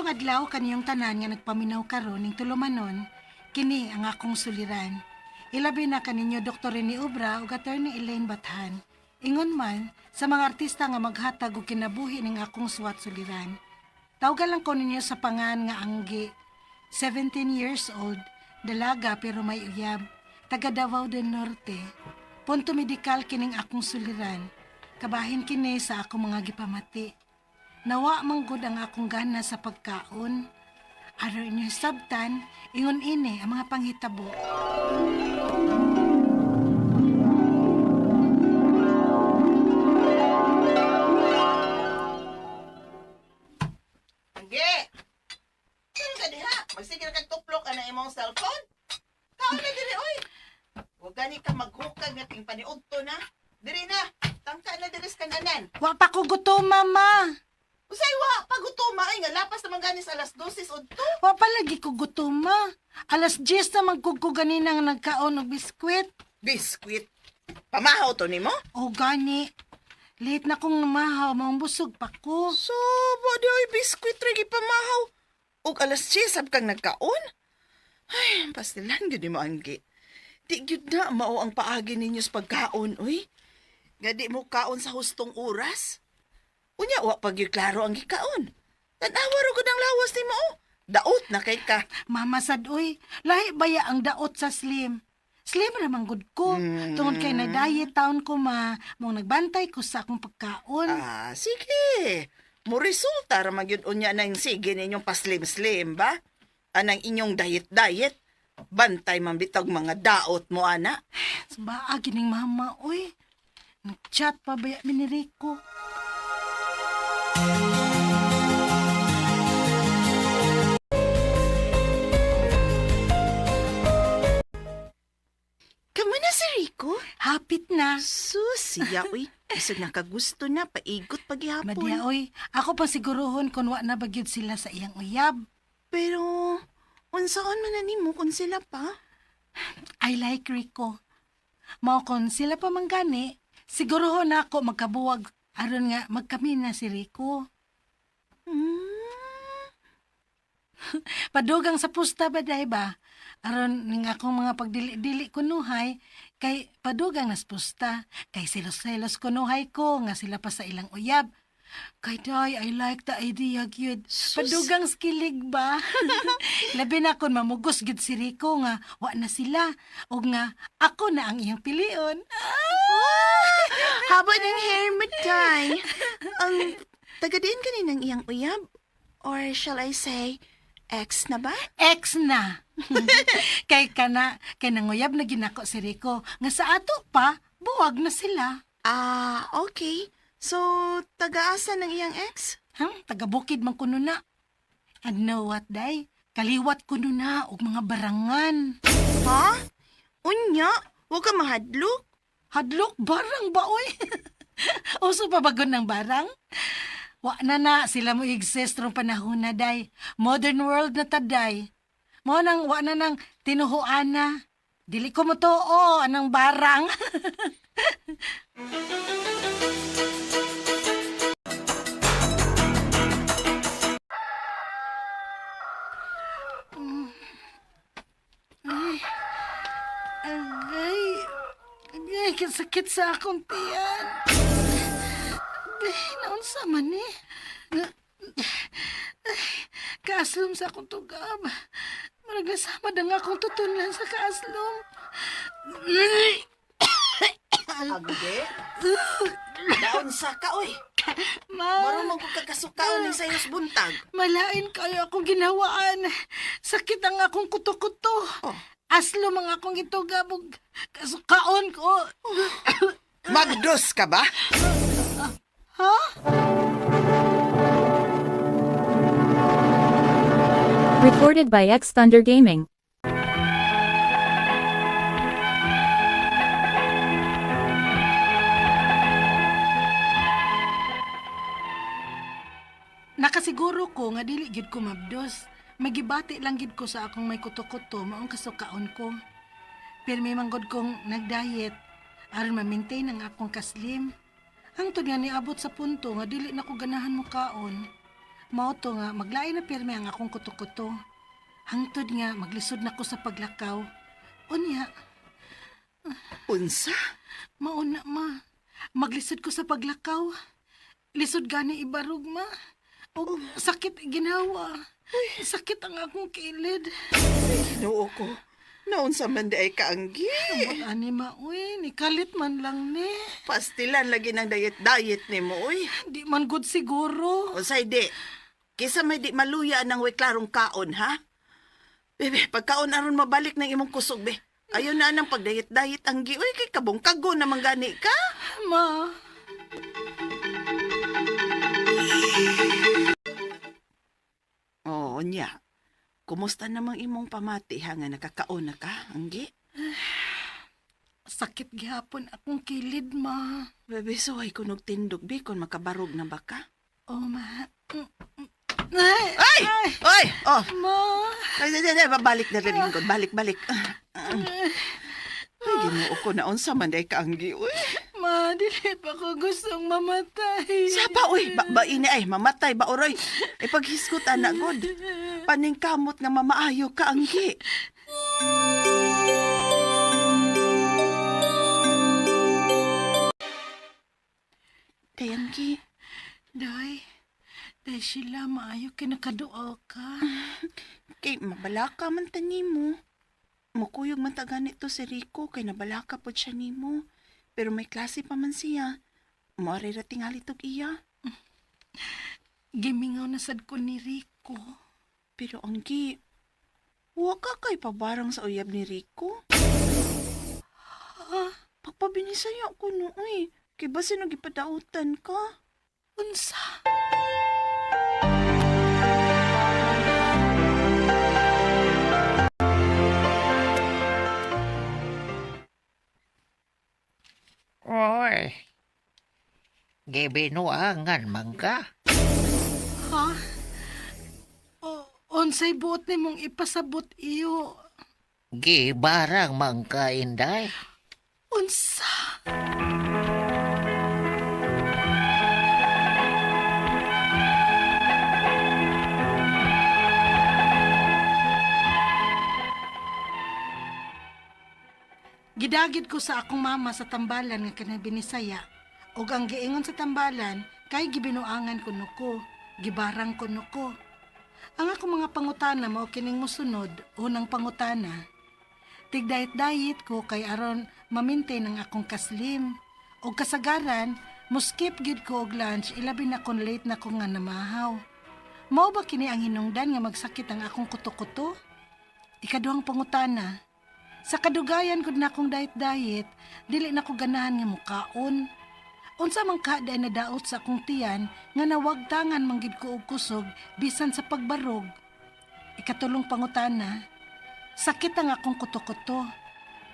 Maayong adlaw kaniyong tanan nga nagpaminaw karon ning tulumanon, kini ang akong suliran. Ilabi na kaninyo Dr. Rene Obra ug Attorney Elaine Bathan. Ingon man sa mga artista nga maghatag og kinabuhi ning akong suwat suliran. Tawgan lang ko ninyo sa pangan nga Anggi. 17 years old, dalaga pero may uyab, taga Davao del Norte. Punto medikal kining akong suliran. Kabahin kini sa akong mga gipamati. Nawa manggod ang akong gana sa pagkaon. Aron inyo sabtan, ingon ini ang mga panghitabo. Angge! Sino ka diha? Magsige na kag tuplok ana imong cellphone? Kaon na diri oy. Wa gani ka maghukag nga ting paniudto na. Diri na. Tangka na diri sa kananan. Wa pa ko gutom, mama. Usay wa pagutuma ay nga lapas naman gani sa alas 12 udto. Wa pa lagi ko gutom, ma. Alas 10 na magkugko ganina nga nagkaon og biskwit. Biskwit. Pamahaw to nimo? O gani. Late na kong namahaw, maong busog pa ko. So, ba di oy biskwit ra gipamahaw. Ug alas 10 sab kang nagkaon? Ay, pastilan gyud nimo Angge. Di gyud na mao ang paagi ninyo sa pagkaon, uy. Nga di mo kaon sa hustong oras. Unya wa pa gyud klaro ang gikaon. Tan-awa ra gud ang lawas nimo. Oh. Daot na kay ka. Mama sad oy, lahi baya ang daot sa slim. Slim ra man gud ko. Tungod kay nag-diet taon ko ma, mong nagbantay ko sa akong pagkaon. Ah, sige. Mo resulta ra man gyud unya nang sige ninyong paslim-slim ba? Anang inyong diet-diet. Bantay man bitag mga daot mo ana. Baa gining mama oy. Nag-chat pa baya mi ni Rico. Kamo na si Rico? Hapit na. Sus, siya uy. Isag nakagusto na, paigot paghihapon. Madya oy, ako pa siguruhon kung wa na ba gyud sila sa iyang uyab. Pero, unsaon man na nimo kung sila pa? I like Rico. Mao kon sila pa man gani, siguruhon na ako magkabuwag aron nga magkami na si Rico. Padugang sa pusta ba day ba? Aron ning akong mga pagdili-dili kunuhay kay padugang nas pusta kay selos-selos kunuhay ko nga sila pa sa ilang uyab. Kay day, I like the idea gyud. Padugang skilig ba? Labi na kon mamugos gyud si Rico nga wa na sila ug nga ako na ang iyang pilion. Ah! Haba ng hair mo, Day. Ang taga-diin ka ng iyang uyab? Or shall I say, ex na ba? Ex na. Kay kana kay nanguyab na ginako si Rico nga sa ato pa buwag na sila. Ah, okay. So, taga-asa ng iyang ex? Taga bukid man kuno na. And know what, day? Kaliwat kuno na og mga barangan. Ha? Unya? Huwag ka mahadlok. Hadlok barang ba oy? Uso pa bagon ng barang? Wa na na sila mo exist rong panahon na day. Modern world na ta day. Mo nang wa na nang tinuhuan na. Dili ko mo tuo anang barang. Agay. Agay, kasakit sa akong tiyan. Be, naunsa man eh. Ay, kaaslom sa akong tugab. Maragasama na nga akong tutunan sa kaaslom. Agde? Daon sa ka, oy. Ma, Marunong ko kakasukaon ng sayos buntag. malain kayo akong ginawaan. Sakit ang akong kuto-kuto. Oh. Aslom ang akong itugab. Ug kasukaon ko. Magdos ka ba? Ha? Recorded by X Thunder Gaming. Nakasiguro ko nga dili gyud ko mabdos. Magibati lang gyud ko sa akong may kuto-kuto maong kasukaon ko. Pero may manggod kong nagdiet aron ma-maintain ang akong kaslim. Hangtod nga niabot sa punto nga dili na ko ganahan mo kaon. Mao to nga maglain na pirmi ang akong kuto-kuto. Hangtod nga maglisod na ko sa paglakaw. Unya, Unsa? mauna ma. Maglisod ko sa paglakaw. Lisod gani ibarog ma. Og sakit ginawa. Sakit ang akong kilid. Ginoo ko. Naunsa man di ay kaanggi. Amot ani ma, uy, nikalit man lang ni. Pastilan lagi ng diet-diet ni mo, uy. Di man good siguro. Unsay di? Kisa may di maluya ng way klarong kaon, ha? Bebe, pagkaon aron mabalik ng imong kusog, be. Ayaw na nang pagdayet-diet ang gi. Uy, kay kabong kago naman gani ka. Ma, Oo, nya. Kumusta namang imong pamati ha nga nakakaon na ka, Anggi? sakit gihapon akong kilid, ma. Bebe, suway ko tindog, be, kung makabarog na ba ka? Oh, ma. Mm, mm. Ay! Ay! Oy! Oh! Ma! Ay, ay, ay, ay, balik na rin lingkod. Balik, balik. Ay, ginoo ko na unsa man day ka, Anggi. Uy. Ma, dili pa ko gustong mamatay. Sapa, uy, ba, ba ini ay, mamatay ba, oroy. E paghisgot, anak, god. Paningkamot nga mamaayo ka, Anggi. Day, Anggi. Day, day sila, maayo kinakaduol ka. Kay mabalaka man ta nimo. Mukuyog man ta ganito si Rico kay nabalaka pod siya nimo. Pero may klase pa man siya. Moari ra tingali tog iya. Gimingaw na sad ko ni Rico. Pero Anggi, wa ka kay pabarang sa uyab ni Rico. Ah, Pagpabinisaya ko no, uy. Kay basi nagipadautan ka. Unsa? Oy, gibinuangan man ka. Ha? O, unsay buot nimong ipasabot iyo? Gibarang man ka, Inday. Unsa? Gidagid ko sa akong mama sa tambalan nga kanang binisaya. Ug ang giingon sa tambalan kay gibinuangan kuno ko, gibarang kuno ko. Ang akong mga pangutana mao kining mosunod, unang pangutana. Tigdayit-dayit ko kay aron ma-maintain ang akong kaslim. Og kasagaran, muskip gid ko og lunch ilabi na kon late na ko nga namahaw. Mao ba kini ang hinungdan nga magsakit ang akong kuto-kuto? Ikaduhang pangutana. Sa kadugayan gud na akong diet-diet, dili na ko ganahan nga mukaon. Unsa man ka day nadaot sa akong tiyan nga nawagtangan man gid ko og kusog bisan sa pagbarog. Ikatulong pangutana. Sakit ang akong kuto-kuto.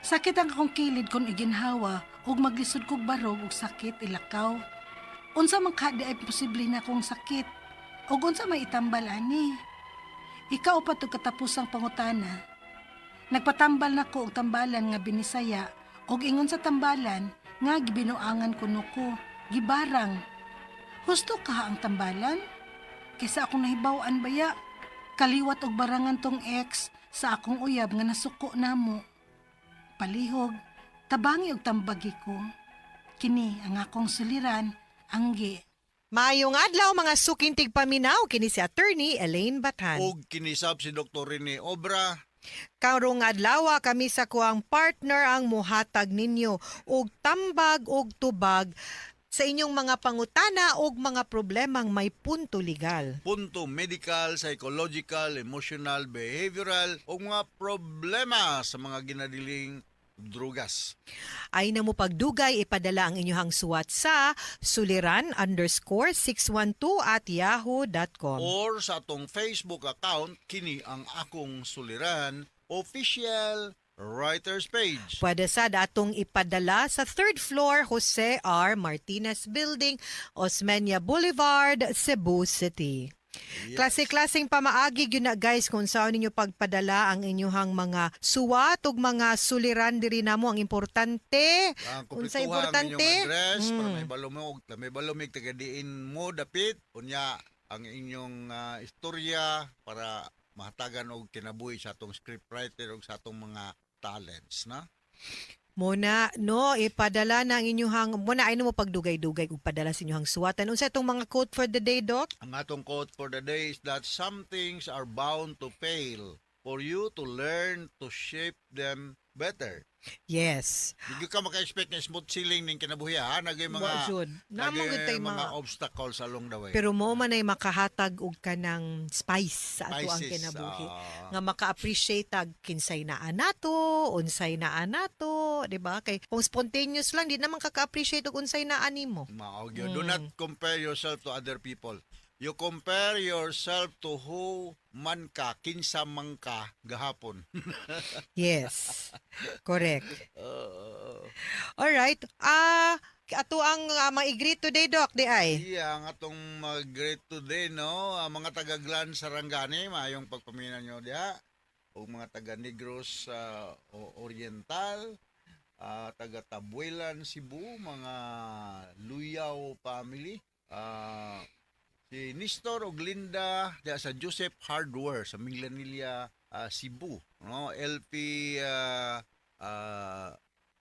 Sakit ang akong kilid kon iginhawa ug maglisod kog barog ug sakit ilakaw. Unsa man ka di ay posible na akong sakit ug unsa may itambal ani? Ikaw pa tug katapusang pangutana. Nagpatambal na ko og tambalan nga binisaya ug ingon sa tambalan nga gibinuangan kuno ko, gibarang. Husto ka ang tambalan? Kaysa akong nahibaw-an baya, kaliwat og barangan tong ex sa akong uyab nga nasuko namo. Palihog, tabangi og tambagi ko. Kini ang akong suliran, anggi. Maayong adlaw mga sukintig paminaw kini si Attorney Elaine Batan. Og kinisab si Dr. Rene Obra. Karong adlaw kami sa kuang partner ang muhatag ninyo og tambag og tubag sa inyong mga pangutana og mga problemang may punto legal. Punto medical, psychological, emotional, behavioral o mga problema sa mga ginadiling drugas. Ay na mo pagdugay ipadala ang inyong suwat sa suliran_612@yahoo.com. Or sa atong Facebook account, kini ang akong suliran, official writers page. Pwede sad atong ipadala sa third floor Jose R. Martinez Building, Osmeña Boulevard, Cebu City. Yes. Klase-klaseng pamaagi gyud na guys kung saan ninyo pagpadala ang inyuhang mga suwat ug mga suliran diri namo ang importante. Ang Unsa kumpletuha ang importante? inyong address para Mm. may balumig, may balumig taga diin mo dapit unya ang inyong istorya para mahatagan og kinabuhi sa atong scriptwriter ug sa atong mga talents, na. Muna, no, ipadala na ang inyuhang, muna ay mo pagdugay-dugay ug padala sa inyuhang suwatan. Unsa itong mga quote for the day, Doc? Ang atong quote for the day is that some things are bound to fail for you to learn to shape them better. Yes. Di gyud ka maka-expect nga smooth sailing ning kinabuhi, ha. Nagay mga Wa jud. Naa man gud nagay tay mga mga obstacles along the way. Pero mo man ay makahatag og kanang spice sa ato ang Spices, kinabuhi. ah. Nga maka-appreciate tag kinsay naa nato, unsay naa nato, di ba? Kay kung spontaneous lang di naman ka ka-appreciate og unsay naa nimo. Mao gyud. Do not compare yourself to other people. You compare yourself to who man ka, kinsa man ka gahapon. Yes. Correct. All right. Ato ang ma-greet today, Doc, di ay. Iya, ang atong mag-greet today, no? Ang mga taga Glan Sarangani, maayong pagpamina nyo diha. O mga taga Negros Oriental, taga Tabuelan, Cebu, mga Luyaw family. Si Nestor og Linda diha sa Joseph Hardware sa Minglanilla, Cebu, no? LP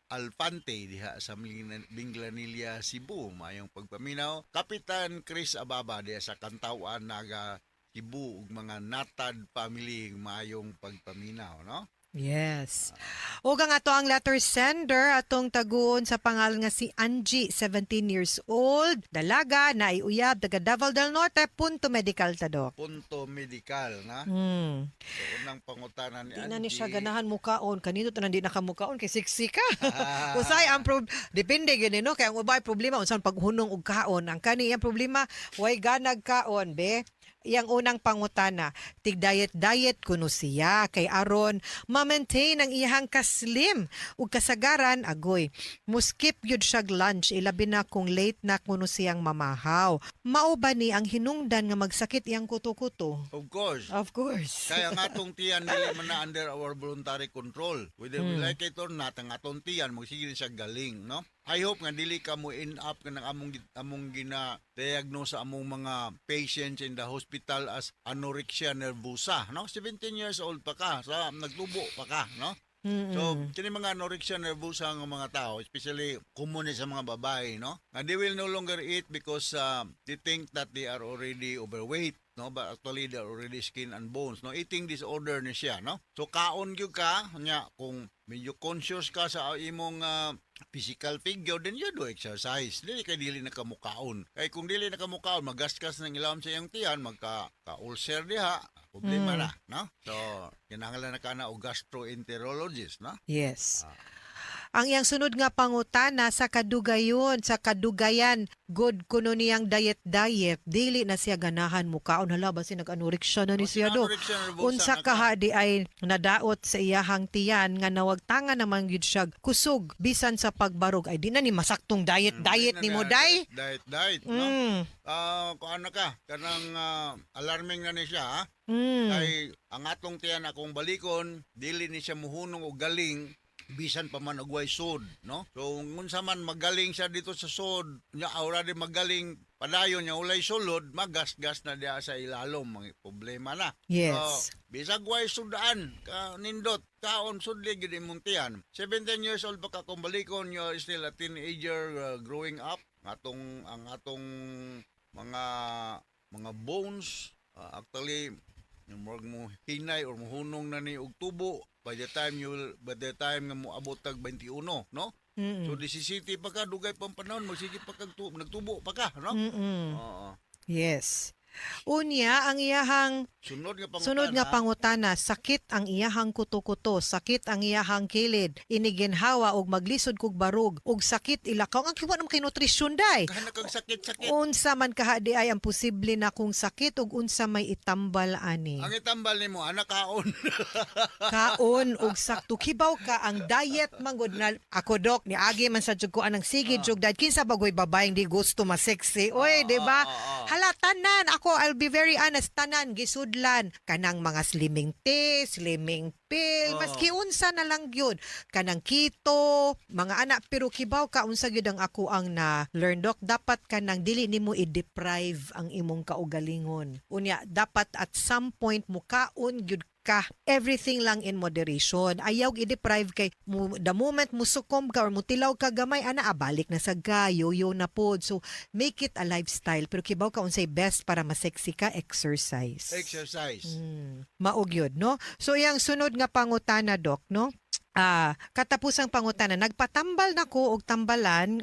Alfante diha sa Minglanilla, Cebu. Maayong pagpaminaw. Kapitan Chris Ababa diha sa Kantawan, Naga, Cebu ug mga Natad family, maayong pagpaminaw, no? Yes. Ug ang ato ang letter sender atong taguon sa pangalan nga si Angie, 17 years old, dalaga, naiuyab, taga Davao del Norte, punto medical ta, Doc. Punto medical na. So unang pangutana ni Di na ni siya Angie. ganahan mukaon. Kanino tanan di na ka mukaon kay siksi ka. Usay ang depende gyud no kay ang ubay problema unsan paghunong og kaon. Ang kani iyang problema way ganag kaon be. Iyang unang pangutana, tig diet diet kuno siya kay aron ma-maintain ang iyang kaslim ug kasagaran agoy. Muskip gyud siya lunch ilabi na kung late na kuno siyang mamahaw. Mao ba ni ang hinungdan nga magsakit iyang kuto-kuto? Of course. Of course. Kaya ang atong tiyan dili man na under our voluntary control. Whether we like it or not, ang atong tiyan magsige siya galing, no? I hope nga dili ka mo end up kanang among gina-diagnose sa among mga patients in the hospital as anorexia nervosa, no? 17 years old pa ka, sa nagtubo pa ka, no? So, kini mga anorexia nervosa nga mga tao, especially common ni sa mga babae, no? And they will no longer eat because they think that they are already overweight, no? But actually they are already skin and bones, no? Eating disorder ni siya, no? So kaon gyud ka, nya kung medyo conscious ka sa imong physical figure, then you do exercise. Dili kay dili na kamukaon. Kay kung dili na kamukaon, magasgas ng ilawom sa iyong tiyan, magka ka ulcer diha, problema na, no? So, kinahanglan na ka na og gastroenterologist, no? Yes. Ang iyang sunod nga pangutana sa kadugayon, sa kadugayan, good kuno niyang diet-diet, dili na siya ganahan mukaon. Hala ba si nag-anorexia na ni Oh, siya do? anorexia nervosa Unsa na ka. kaha di ay nadaot sa iyahang tiyan nga nawagtanga naman gyud siya kusog bisan sa pagbarog ay di na ni masaktong diet-diet Dili ni na mo na day. Diet, diet, no? Kung ano ka, kanang alarming na ni siya, ha? Kay ang atong tiyan akong balikon, dili ni siya muhunong og galing bisan pa man og way sod, no? So unsa man magaling siya dito sa sod, nya already magaling padayon nya ulay sulod, magasgas na diha sa ilalom, mga problema na. Yes. So, bisag way sudaan, ka nindot, kaon sudli gyud imong tiyan. 17 years old pa ka kung balikon, you are still a teenager growing up. Ang atong mga bones actually yung murag mo hinay or muhunong na ni og tubo by the time nga moabot tag 21, no? So 17 pa ka, dugay pang panahon, magsige pa kag nagtubo pa ka, no? Oo. Yes. Unya, ang iyahang Sunod nga pangutana. Sunod nga pangutana, sakit ang iyahang kuto-kuto, sakit ang iyahang kilid, iniginhawa og maglisod kog barog, og sakit ilakaw. Ang kiwa naman kay nutrisyon day. Kaha na kag sakit-sakit. Unsa man kaha di ay ang posible na kung sakit ug unsa may itambal ani. Ang itambal nimo anak, kaon. Kaon og sakto. Kibaw ka ang diet manggod na ako, Dok, niagi man sa jud ko anang sige jud diet. Kinsa bagoy babaeng di gusto ma-sexy? Oy, di ba? Hala tanan ako. ko, I'll be very honest, tanan gisudlan kanang mga slimming tea, slimming pill, maski unsa na lang gyud, kanang keto, mga anak, pero kibaw ka unsa gyud ang ako ang na learn, Doc, dapat kanang dili nimo i-deprive ang imong kaugalingon. Unya dapat at some point mukaon gyud ka, everything lang in moderation. Ayaw i-deprive kay mo, the moment musukom ka or mutilaw ka gamay ana, abalik na sa gayo yo na pod. So make it a lifestyle, pero kibaw ka unsay best para ma-sexy ka? Exercise. Exercise. Mao gyud, no? So iyang sunod nga pangutana, Doc, no? Katapusang pangutana, nagpatambal na ko og tambalan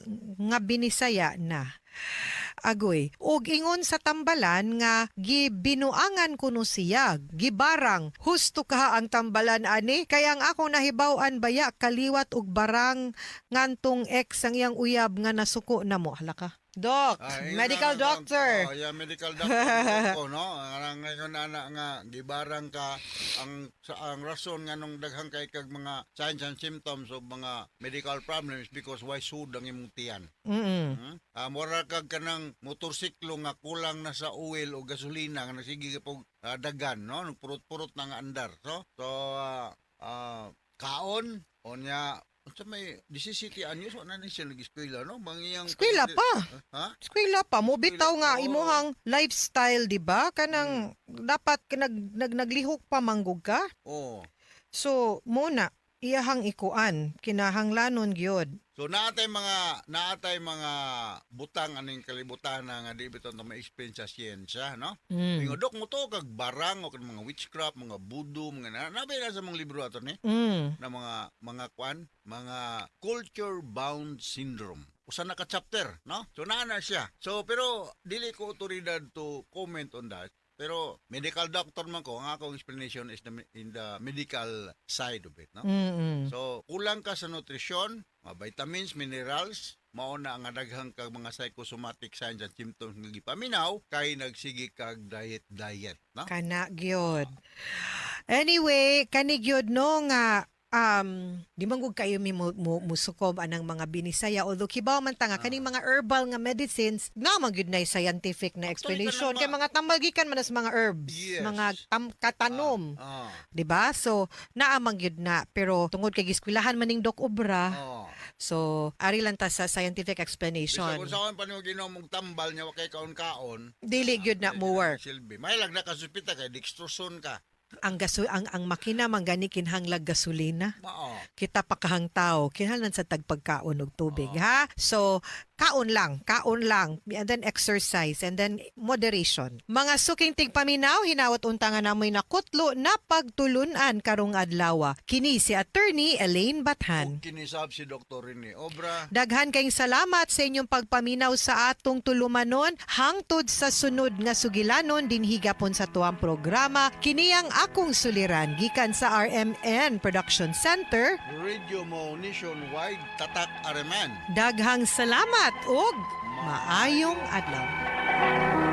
nga Binisaya na. Agoy. Og ingon sa tambalan nga gibinuangan kuno siya, gibarang. Husto ka ang tambalan ani? Kaya ang akong nahibaw-an baya kaliwat og barang ngantong ex ang iyang uyab nga nasuko na mo. Hala ka. Doc, Yun medical na, doctor. Oh, yeah, medical doctor ko, no? Ang ngayon ana nga gibarang ka, ang sa ang rason nga nung daghan kay kag mga signs and symptoms of mga medical problems because why sud ang imong tiyan. Mura kag kanang motorsiklo nga kulang na sa oil o gasolina nga nagsige pog dagan, no? Nagpurot-purot na nga andar. So, kaon onya unsa may 17 anyos wala na siya nag-eskwela, no? Mangiyang Eskwela pa. Ha? Eskwela pa mo bitaw nga Oo. imuhang lifestyle, di ba? Kanang dapat ka nag, nag naglihok pa manggug ka. Oo. So muna iyahang ikuan, kinahanglanon gyud. So naatay mga butang aning kalibutan na nga di bitaw ta ma-explain sa siyensya, no? Ingon, Dok, mo to kag barang o kag mga witchcraft, mga voodoo, mga na nabi na sa mga libro ato ni na mga kwan, mga culture bound syndrome. Usa na ka chapter, no? So naa na siya. So pero dili ko otoridad to comment on that. Pero medical doctor man ko, ang akong explanation is in the medical side of it, no? So, kulang ka sa nutrisyon, mga vitamins, minerals, mao na ang daghang kag mga psychosomatic signs and symptoms nga gipaminaw kay nagsige kag diet diet, no? Kana gyud. Anyway, kani gyud, no, nga di man gud kayo mi mo musukob anang mga Binisaya, although kibaw man ta nga kaning mga herbal nga medicines na man gyud nay scientific na Actually, explanation kanang kay mga tambal gikan man sa mga herbs, mga katanom, di ba? So naa man gyud na, pero tungod kay giskwelahan man ning Doc Obra, so ari lang ta sa scientific explanation. Bisag unsaon pa nimo ginom og tambal nya wa kay kaon-kaon, Dili gyud na dili mo work. Silbi. May lag na kasuspita kay dextrosone ka. Ang makina man gani kinahanglag gasolina. Mao. Kita pa kahang tao, kinahanglan sa tagpagkaon og tubig, ha? So kaon lang, kaon lang, and then exercise, and then moderation. Mga suking tigpaminaw, hinawat unta nga namoy nakutlo na pagtulunan karong adlaw. Kini si Attorney Elaine Bathan. Ug kinisab si Dr. Rene Obra. Daghan kayong salamat sa inyong pagpaminaw sa atong tulumanon hangtod sa sunod nga sugilanon dinhi gapon sa tuang programa, kini ang Akong Suliran, gikan sa RMN Production Center. Radio Mo Nationwide, Tatak RMN. Daghang salamat ug maayong adlaw.